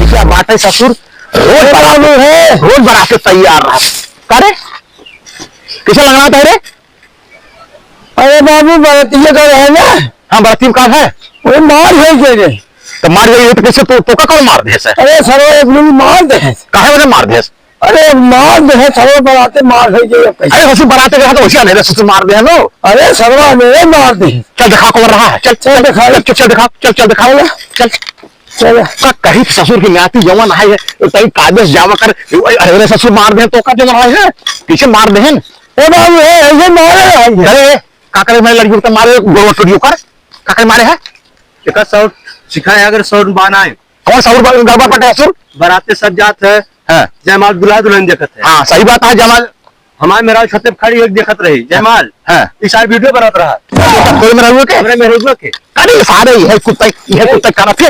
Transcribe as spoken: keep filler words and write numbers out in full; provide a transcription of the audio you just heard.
क्या बात है ससुर, रोज अरे बारात, बाबू है। रोज बारात से तैयार रहा। का रे, कैसे लंगड़ात है रे? अरे बाबू, बरतिया का है ना? हाँ, बरतिया का है। वो मार है के रे? तो मार गई तो कैसे तो, तो का कौन मार दे से? अरे सरवा एक लोग मार दे। काहे वाले मार दे से? अरे मार दे है, सरवा बराते मार है के अब कैसे? अरे ससुर बराते रहा तो वैसे नहीं रे, ससुर मार दे है लो। अरे सरवा मेरे मार दे। चल दिखा कौन रहा है, चल, चल चल, दिखा। चल, चल, चल दिखा, चल, चल दिखा, चल। चल। का कही ससुर की नाती जवन है, तई कायदे से जावा कर, अरे ससुर मार दे तो का जवन है, पीछे मार दे है। ए बाबू, ए, ऐसे मारे है। अरे, का करे, मैं लड़की को तो मारे, गोड़ टूटियो कर, का करे मारे है? एका साउंड सिखाए, अगर साउंड बाना है। कौन साउंड बा-, गड़बड़ पटे है सुर? बराते सब जात है। हाँ। जयमाल दूल्हा दुल्हन देखत है। हाँ, सही बात है, जयमाल। हमारे मेहरारू छते पे खड़ी होके देखत रही, जयमाल। हाँ। ई सारे वीडियो बनत रहा। कोई मेहरारू के? हमरे मेहरारू के। अरे, सारे यह कुत्ता, यह कुत्ता करत है।